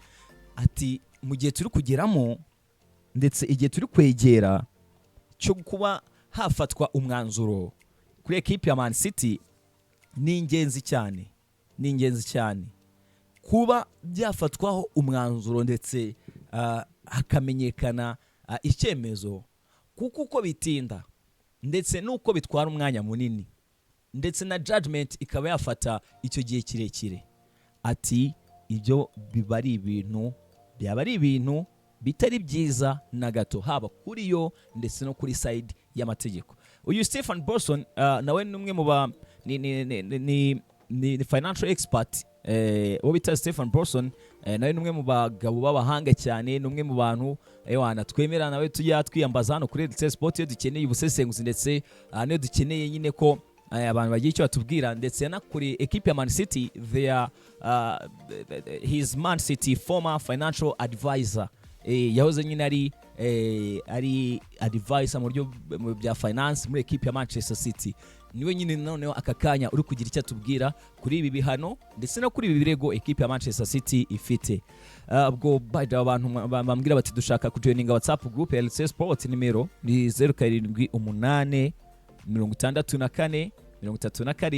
Ati mu gihe turi kugeramo, ndetse igihe turi kwegera cyo kuba hafatwa umwanzuro kuri ekipi ya Man City, ni ingenzi cyane, ni ingenzi cyane kuba byafatwaho umwanzuro, ndetse hakamenyekana icyemezo, kuko uko bitinda ndetse n'uko bitwara umwanya munini, ndetse na judgment ikaba yafata icyo gihe kirekire, ati ibyo biba ari ibintu, byaba ari ibintu bitari byiza na gato, haba kuri yo ndetse no kuri side y'amategeko. Uyu Stephen Borson nawe ni umwe mu ba ni financial expert. Uwo bita Stephen Borson nawe ni umwe mu bagabo b'abahanga cyane, ni umwe mu bantu ewana twemera, nawe tujya twiyambaza hano kuri RTC Sport iyo dukeneye ubusesenguzi, ndetse niyo dukeneye nyine ko abantu bagira icyo batubwira. Ndetse yanakuriye ekipe ya Man City, their his Man City former financial advisor. Yahoze nyine ari advisor mu buryo mu bya finance muri ekipe ya Manchester City. Niwe nyine noneho aka kanya uri kugira icyo atubwira kuri ibi bihano ndetse no kuri ibi birego ekipe ya Manchester City ifite. Ubwo by the way, abantu bambwira bati dushaka kujoininga WhatsApp group ya LC Sport, nimero ni 078 64. 37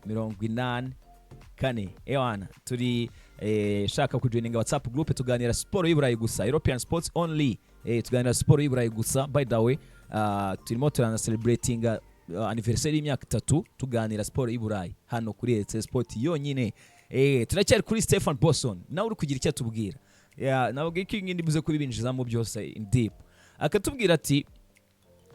84. Ewana, turi shaka kujoininga WhatsApp group, tuganira siporo y'Iburayi gusa, European sports only. Tuganira siporo y'Iburayi gusa. By the way, turimo turana celebratinga anniversaire y'imyaka 3 tuganira siporo y'Iburayi hano kuri ET Sport yonyine. Turacyari kuri Stefan Borson, nawe uri kugira icyo atubwira. Yeah, nababwiye ko iyi ndibuze kubibinjizamo byose in deep. Akatubwira ati: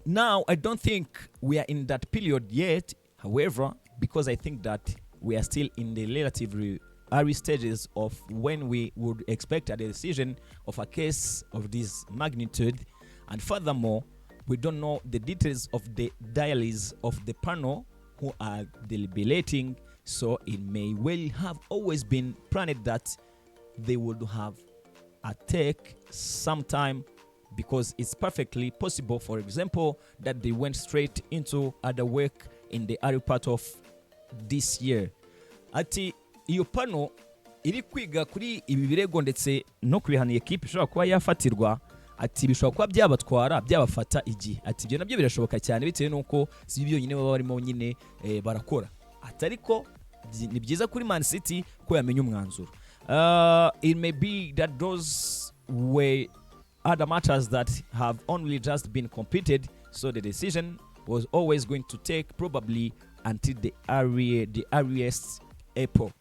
"Now, I don't think we are in that period yet, however, because I think that we are still in the relatively early stages of when we would expect a decision of a case of this magnitude. And furthermore, we don't know the details of the diaries of the panel who are deliberating, so it may well have always been planned that they would have a take some time, because it's perfectly possible, for example, that they went straight into other work in the early part of this year." Ati iyo panel iri kwiga kuri ibi birego ndetse no kubihana ekipe ishobora kuba yafatirwa, ati bishobora kuba byabatwara, byabafata igihe. Ati ibyo nabyo birashoboka cyane bitewe n'uko si byonyine baba barimo nyine barakora. Ati ariko ni byiza kuri Man City ko yamenya umwanzuro. It may be that those were other matters that have only just been completed, so the decision was always going to take probably until the earliest April.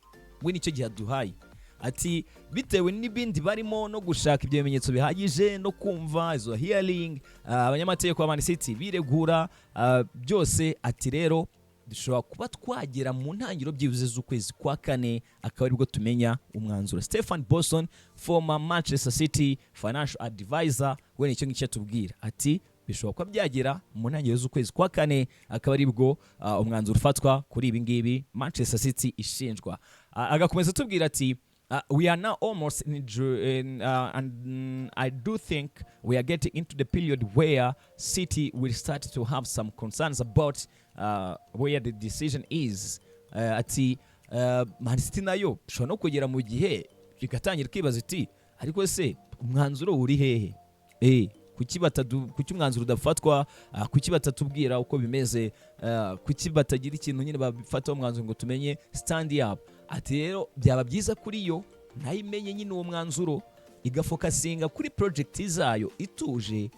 We nicyo gihe aduhaye. Ati bitewe n'ibindi barimo no gushaka ibyo bimenyetso bihagije no kumva izo hearing, abanyamategeko ba Man City biregura, byose. Ati rero dushobora kuba twagera mu ntangiriro byibuze z'ukwezi kwa kane, akaba aribwo tumenya umwanzuro. Stefan Borson, former Manchester City financial advisor, we nicyo ngicyo atubwira. Ati bishobora kuba byagera mu ntangiriro z'ukwezi kwa kane, akaba aribwo umwanzuro ufatwa kuri ibi ngibi Manchester City ishinjwa. Agakomeza atubwira ati: We are now almost in, in and I do think we are getting into the period where City will start to have some concerns about where the decision is." Ati Man City nayo ishobora no kugera mu gihe igatangira kwibaza iti: "Ariko se umwanzuro uri hehe? Kuki umwanzuro udafatwa? Kuki batatubwira uko bimeze? Kuki batagira ikintu nyine babifataho umwanzuro ngo tumenye stand yabo?" Ati rero byaba byiza kuri yo nayo imenye nyine uwo mwanzuro, igafocusinga kuri project zayo ituje,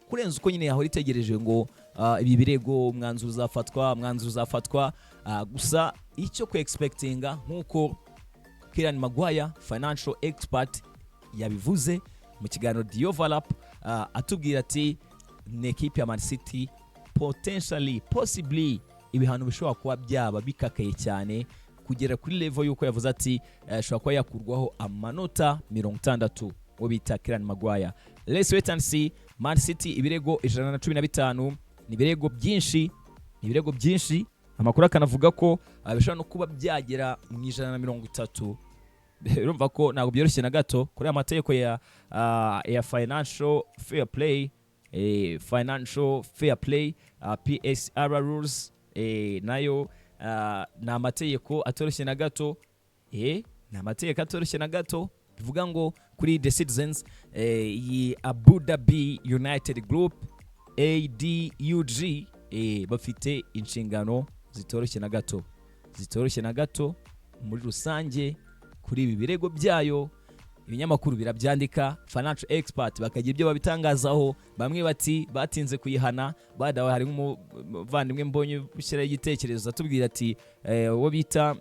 kurenza uko nyine yahora itegereje ngo ibi birego, umwanzuro uzafatwa, umwanzuro uzafatwa. Gusa icyo ku expectinga, nk'uko Kieran Maguire, financial expert, yabivuze mu kiganiro The Overlap, atubwira ati ni ekipe ya Man City potentially, possibly, ibihano bishobora kuba byaba bikakaye cyane kugera kuri level y'uko yavuze ati ashobora kuba yakurwaho amanota 60, uwo bita Kieran Maguire. Let's wait and see. Man City, ibirego 115 ni ibirego byinshi, ni ibirego byinshi. Amakuru akanavuga ko bishobora no kuba byagera mu 130. Urumva ko ntabwo byoroshye na gato kuri aya mategeko ya financial fair play, financial fair play, PSR rules, nayo ni amategeko atoroshye na gato, ni amategeko atoroshye na gato. Bivuga ngo kuri the Citizens, iyi Abu Dhabi United Group, ADUG, bafite inshingano zitoroshye na gato, zitoroshye na gato. Muri rusange, kuri ibi birego byayo, ibinyamakuru birabyandika, financial expert bakagira ibyo babitangazaho. Bamwe bati batinze kuyihana. Badawe hari nk'umuvandimwe mbonye ushyiraho igitekerezo atubwira ati uwo bita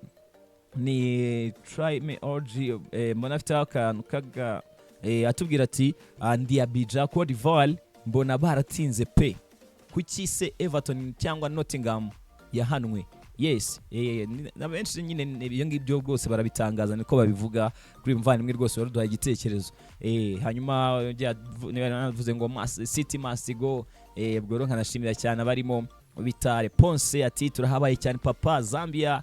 ni try me OG, mbona afite akantu kaga, atubwira ati ndi Abidjan, Cote d'Ivoire, mbona baratinze pe. Kuki se Everton cyangwa Nottingham yahanwe?" Yes, na benshi nyine ibyo ngibyo rwose barabitangaza, niko babivuga kuri uyu muvandimwe rwose waruduhaye igitekerezo. Hanyuma navuze ngo City must go. Ubwo rero nkanashimira cyane abarimo bita Reponse, ati turahabaye cyane papa Zambia.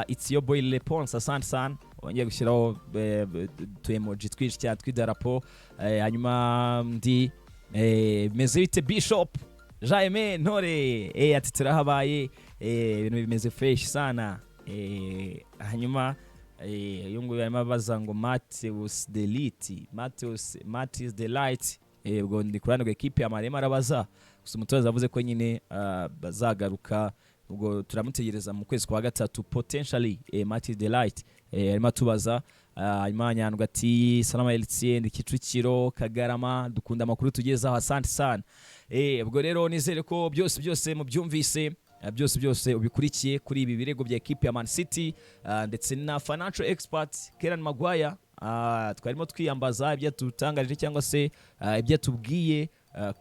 It's your boy Reponse, asante sana. Wongeye gushyiraho tu emoji twinshi cyane tw'idarapo. Hanyuma ndi meze bite Bishop Jaime Ntore, ati turahabaye, ibintu bimeze fresh sana. Hanyuma uyu nguyu arimo abaza ngo Mateus Delite, Mateus, Matheus Delight. Ubwo ndi ku ruhande rwa ekipe ya Marema, arabaza gusa umutoza yavuze ko nyine bazagaruka. Ubwo turamutegereza mu kwezi kwa gatatu potentially. Matthijs de Ligt arimo atubaza. Hanyuma Nyandwi ati: "Salama Elitien, ndi Kicukiro Kagarama, dukunda amakuru tugezaho, asante sana." Ubwo rero nizere ko byose byose mubyumvise, byose byose ubikurikiye kuri ibi birego bya ekipe ya Man City, ndetse na financial expert Kieran Maguire. Twarimo twiyambaza ibyo tutangarije cyangwa se ibyo atubwiye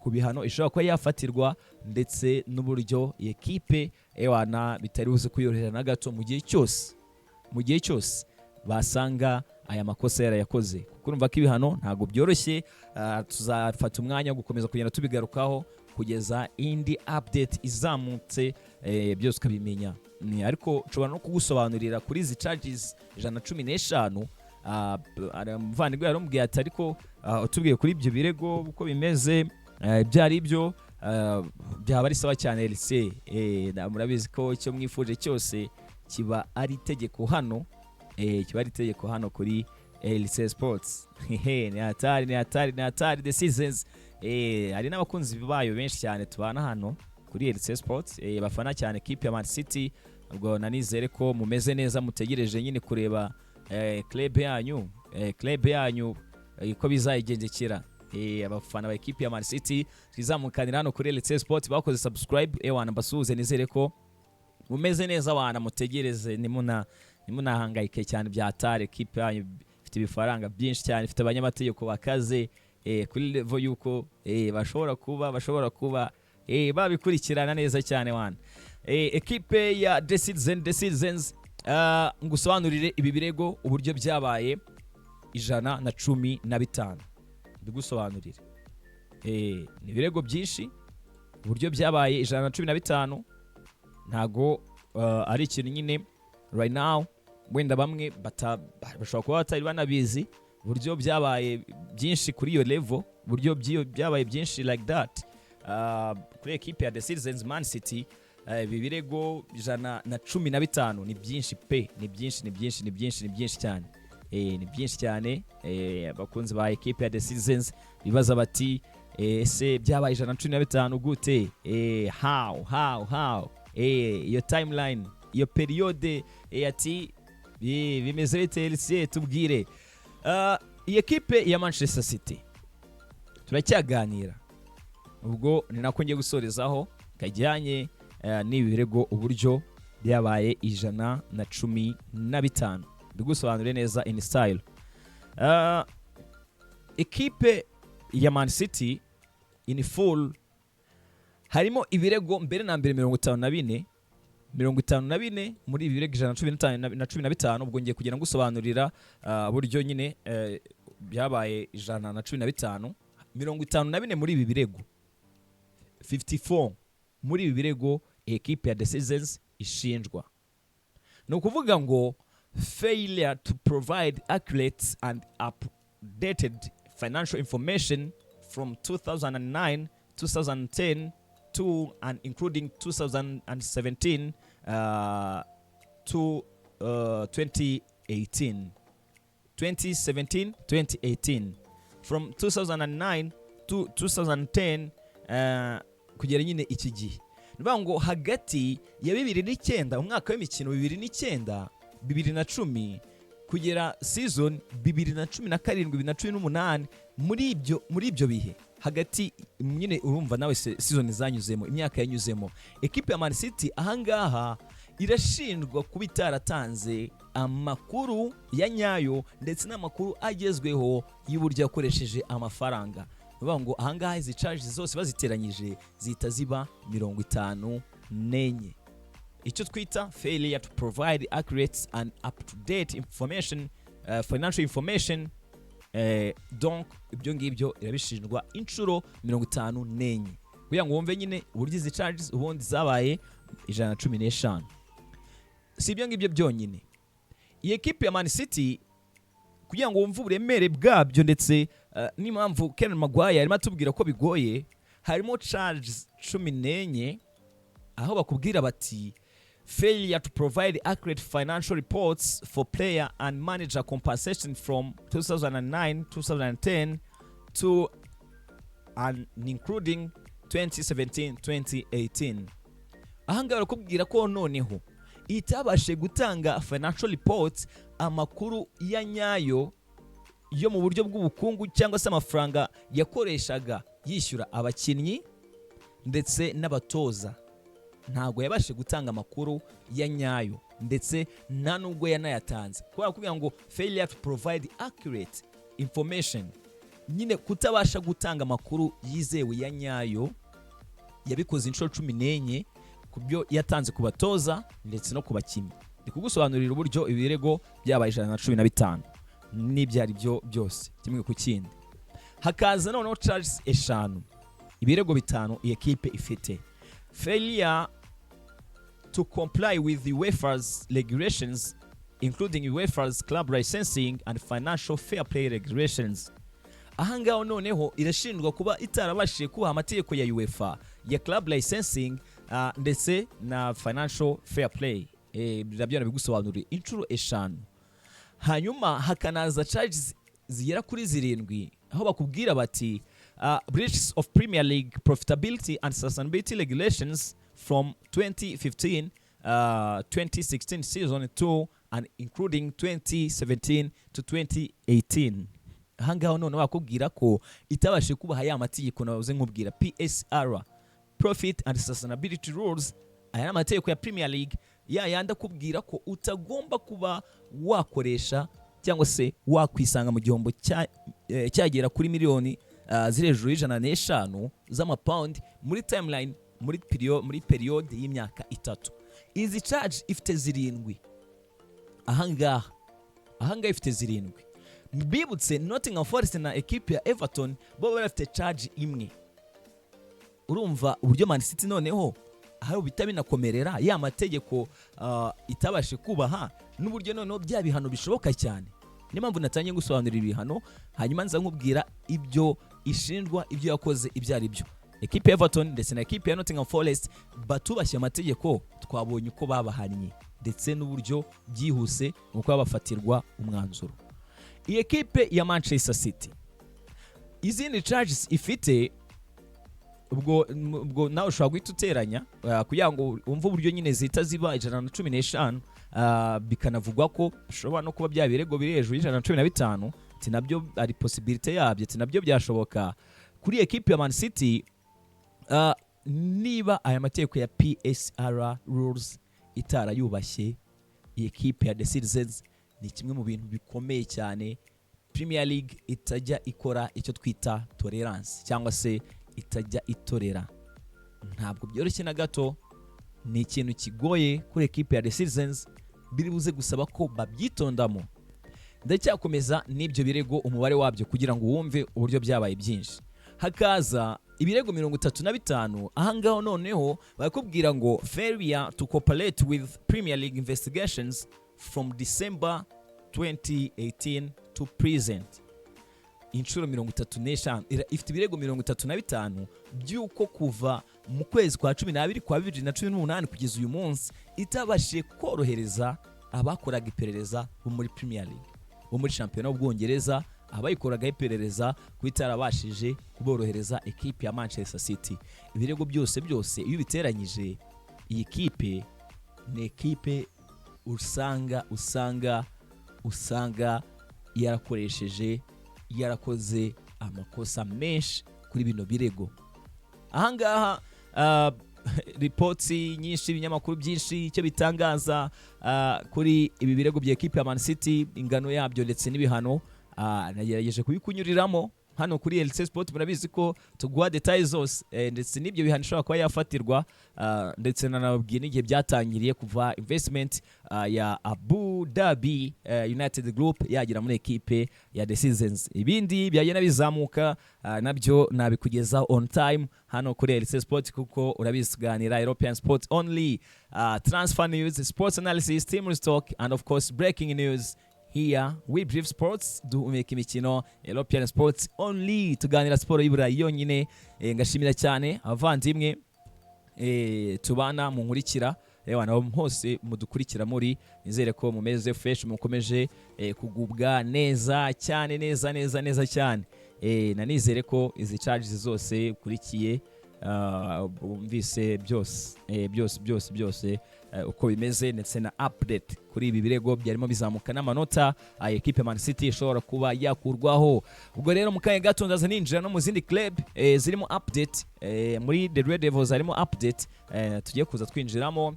ku bihano ishobora kuba yafatirwa, ndetse n'uburyo iyi ekipe ewana bitari buze kuyorohera na gato mu gihe cyose basanga aya makosa yarayakoze, kuko urumva ko ibihano ntabwo byoroshye. Tuzafata umwanya wo gukomeza kugenda tubigarukaho kugeza indi update izamutse, byose ukabimenya. Ariko nshobora no kugusobanurira kuri izi charges 115. Umuvandimwe yaramubwiye ati: "Ariko utubwiye kuri ibyo birego uko bimeze, ibyo ari byo, byaba ari sawa cyane." LC, murabizi ko icyo mwifuje cyose kiba ari itegeko hano, kiba ari itegeko hano kuri LC Sports. Hehe, ni hatari, ni hatari, ni hatari. The Citizens, hari n'abakunzi bayo benshi cyane tubana hano kuri LC Sports, bafana cyane ekipe ya Man City. Ubwo nanizere ko mumeze neza, mutegereje nyine kureba club yanyu uko bizayigendekera. Abafana ba ekipe ya Man City twizamukanira hano kuri LC Sports bakoze subscribe, ewana mbasuhuze, nizere ko mumeze neza wana, mutegereze, nimunahangayike cyane bya hatari. Ekipe yanyu ifite ibifaranga byinshi cyane, ifite abanyamategeko bakaze, kuri level yuko bashobora kuba babikurikirana neza cyane wana. Ekipe ya The Citizens, ngusobanurire ibi birego uburyo byabaye 115, mbigusobanurire. Ni ibirego byinshi, uburyo byabaye 115 ntago ari ikintu nyine right now wenda bamwe bashobora kuba batari banabizi, uburyo byabaye byinshi kuri iyo level, uburyo byabaye byinshi like that kuri ekipe ya The Citizens Man City. Ibi birego 115 ni byinshi pe, ni byinshi, ni byinshi, ni byinshi, ni byinshi cyane, ni byinshi cyane. Abakunzi ba ekipe ya The Citizens bibaza bati: "Ese byabaye 115 gute? How iyo timeline, iyo période?" Ati: "Bimeze bite LC, tubwire." Iyi ekipe ya Manchester City turacyaganira, ubwo ni nako ngiye gusorezaho kajyanye n'ibi birego, uburyo byabaye 115, bigusobanure neza in style. Ekipe ya Man City in full harimo ibirego mbere na mbere 54, 54 muri ibi birego 115 na 15. Ubwo ngiye kugira ngusobanurira buryo nyine byabaye 115. 54 muri ibi birego, 54 muri ibi birego ekipe ya The Citizens ishinjwa, ni ukuvuga ngo failure to provide accurate and updated financial information from 2009, 2010 to and including 2017 to 2018, 2017, 2018, from 2009 to 2010, kugera nyine iki gihe. Ni ukuvuga ngo hagati ya 2009, umwaka w'imikino 2009 2010, kugera season 2017 2018, muri ibyo bihe hagati nyine, urumva nawe season zanyuzemo, imyaka yanyuzemo, ekipe ya Man City ahangaha irashinjwa kuba itaratanze amakuru ya nyayo ndetse n'amakuru agezweho y'uburyo yakoresheje amafaranga. Ni ukuvuga ngo ahangaha izi charges zose baziteranyije zihita ziba 54, icyo twita failure to provide accurate and up to date information, financial information. Donc ibyo ngibyo irabishinjwa inshuro 54, kugira ngo wumve nyine uburyo izi charges ubundi zabaye 115. Si ibyo ngibyo byonyine, iyi ekipe ya Man City, kugira ngo wumve uburemere bwabyo ndetse n'impamvu Kieran Maguire arimo atubwira ko bigoye, harimo charges 14 aho bakubwira bati: "Failure to provide accurate financial reports for player and manager compensation from 2009 2010 to and including 2017 2018." Ahangaha barakubwira ko noneho itabashije gutanga financial reports, amakuru ya nyayo yo mu buryo bw'ubukungu cyangwa se amafaranga yakoreshaga yishyura abakinnyi ndetse n'abatoza. Ntabwo yabashije gutanga amakuru ya nyayo, ndetse nta nubwo yanayatanze, kubera kugira ngo failure to provide accurate information, nyine kutabasha gutanga amakuru yizewe ya nyayo. Yabikoze inshuro 14 ku byo yatanze ku batoza ndetse no ku bakinnyi. Ndi kugusobanurira uburyo ibirego byabaye 115 n'ibyo ari byo byose, kimwe ku kindi. Hakaza noneho charges eshanu, ibirego bitanu iyi ekipe ifite: failure to comply with the UEFA's regulations, including UEFA's club licensing and financial fair play regulations. Ahangaha noneho irashinjwa kuba itarabashije kubaha amategeko ya UEFA ya club licensing ndetse na financial fair play. Nabyo nabigusobanuriye inshuro eshanu. Hanyuma hakanaza charges zigera kuri zirindwi, aho bakubwira bati breaches of Premier League profitability and sustainability regulations from 2015 2016 season to and including 2017 to 2018. Ahangaha none bakubwira ko itabashije kubaha ya mategeko nahoze nkubwira, PSR, Profit and Sustainability Rules. Aya ni amategeko ya Premier League, ya yandi akubwira ko utagomba kuba wakoresha cyangwa se wakwisanga mu gihombo cyagera kuri miliyoni ziri hejuru ya 105 z'amapawundi muri timeline, muri periode y'imyaka 3. Izi charge ifite zirindwi ahangaha. Ahangaha ifite zirindwi. Bibutse Nottingham Forest na ekipe ya Everton bo bari bafite charge imwe. Urumva uburyo Man City noneho aho bita binakomerera ya mategeko itabashe kubaha, n'uburyo noneho bya bihano bishoboka cyane. Niyo mpamvu natangiye gusobanurira ibihano, hanyuma nza nkubwira ibyo ishinjwa, ibyo yakoze ibyo ari byo. Ekipe ya Everton ndetse na ekipe ya Nottingham Forest batubashye amategeko, twabonye uko babahannye ndetse n'uburyo byihuse mu kuba bafatirwa umwanzuro. Iyi ekipe ya Manchester City, izindi charges ifite, ubwo nawe ushobora guhita uteranya kugira ngo wumve uburyo nyine zihita ziba 115, bikanavugwa ko bishobora no kuba bya birego biri hejuru ya 115, ati nabyo ari possibilité yabyo, ati nabyo byashoboka kuri ekipe ya Man City. Niba aya mategeko ya PSR rules itarayubashye iyi ekipe ya The Citizens, ni kimwe mu bintu bikomeye cyane Premier League itajya ikora icyo twita tolerance cyangwa se itajya itorera. Ntabwo byoroshye na gato, ni ikintu kigoye kuri ekipe ya The Citizens, biri buze gusaba ko babyitondamo. Ndacyakomeza n'ibyo birego, umubare wabyo, kugira ngo wumve uburyo byabaye byinshi. Hakaza ibirego 35. Ahangaho noneho barakubwira ngo failure to cooperate with Premier League investigations from December 2018 to present, inshuro 35. Ifite ibirego 35 by'uko kuva mu kwezi kwa 12 kwa 2018 kugeza uyu munsi itabashije korohereza abakoraga iperereza bo muri Premier League, bo muri shampiyona y'Ubwongereza, abayikoragaho iperereza, kuba itarabashije kuborohereza ekipe ya Manchester City. Ibirego byose byose iyo ubiteranyije, iyi kipe ni ekipe usanga yarakoresheje, yarakoze amakosa menshi kuri bino birego. Ahangaha reports nyinshi, ibinyamakuru byinshi icyo bitangaza kuri ibi birego bya ekipe ya Man City, ingano yabyo ndetse n'ibihano, nagerageje kubikunyuriramo hano kuri LC Sport. Murabizi ko tuguha details zose, ndetse n'ibyo bihano ishobora kuba yafatirwa, ndetse nanababwiye n'igihe byatangiriye kuva investment ya Abu Dhabi United Group yagera muri ekipe ya The Citizens. Ibindi byagenda bizamuka nabyo nabikugezaho on time hano kuri LC Sport, kuko urabizi tuganira European Sport only, transfer news, sports analysis, team talk and of course breaking news. Here we brief sports, duhumeka imikino, European sports only, tuganira siporo y'Iburayi yonyine. Ngashimira cyane abavandimwe tubana mu nkurikira nabo hose mudukurikira muri, nizere ko mumeze fresh, mukomeje kugubwa neza cyane, neza neza neza cyane. Nanizere ko izi charges zose ukurikiye Bumvise byose, byose byose byose, uko bimeze, ndetse na update kuri ibi birego byarimo bizamuka n'amanota ekipe Man City ishobora kuba yakurwaho. Ubwo rero mu kanya gato ndaza ninjira no mu zindi club zirimo update. Muri The Red Devils harimo update tugiye kuza twinjiramo.